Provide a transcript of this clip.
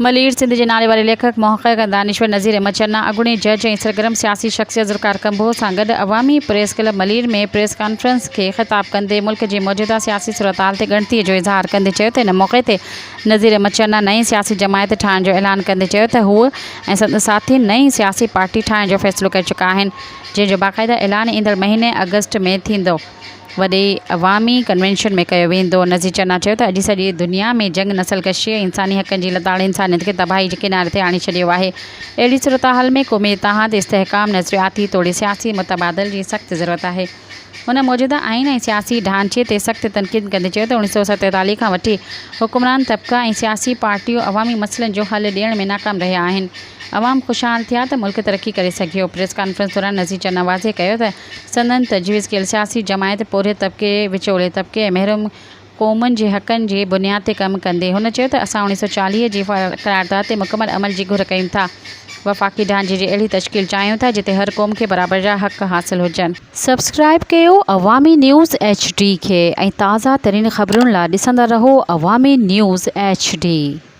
ملير، سنڌ جي ناليواري ليکڪ، محقق ۽ دانشور نذير احمد چنا، اڳوڻي جج ۽ سرگرم سياسي شخصيت ذوالفقار ڪنڀو سان گڏ Awami press club Malir ۾ press conference کي خطاب ڪندي ملڪ جي موجوده سياسي صورتحال تي ڳڻتي جو اظهار ڪندي چيو ته ان موقعي تي نذير احمد چنا نئين سياسي جماعت ٺاهڻ جو اعلان ڪندي چيو ته هو ۽ سندس ساٿي نئين سياسي پارٽي ٺاهڻ جو فيصلو ڪري چڪا آهن جنهن جو باقاعده اعلان ايندڙ مهيني آگسٽ ۾ ٿيندو. وڏي عوامي ڪنوينشن ۾ ڪيو ويندو. نذير چنا چيو ته اڄ سڄي دنيا ۾ جنگ، نسل ڪشي ۽ انساني حقن جي لتاڙ انسانيت کي تباهي جي ڪناري تي آڻي ڇڏيو آهي. اهڙي صورتحال ۾ قومي اتحاد، استحڪام، نظرياتي توڙي سياسي متبادل جي سخت ضرورت آهي. هن موجوده آئين ۽ سياسي ڍانچي تي سخت تنقيد ڪندي چيو ته 1947 کان وٺي حڪمران طبقا ۽ سياسي پارٽيون عوامي مسئلن جو حل ڏيڻ ۾ ناڪام رهيا آهن. عوام خوشحال ٿيا ته ملڪ ترقي ڪري سگهيو. پريس ڪانفرنس دوران نذير چنا واضح ڪيو ته سندن تجويز ڪيل سياسي جماعت پورهيت طبقي، وچولي طبقي ۽ محروم قومن جي حقن جي بنياد تي ڪم ڪندي. هن چيو ته اسان 1940 جي قرارداد تي مڪمل عمل جي گهر ڪيون ٿا. وفاقي ڍانچي جي اهڙي تشڪيل چاهيون ٿا جتي هر قوم کي برابر جا حق حاصل هجن. سبسڪرائيب ڪيو عوامي نيوز ايڇ ڊي کي ۽ تازه ترين خبرن لا ڏسندا رهو عوامي نيوز ايڇ ڊي.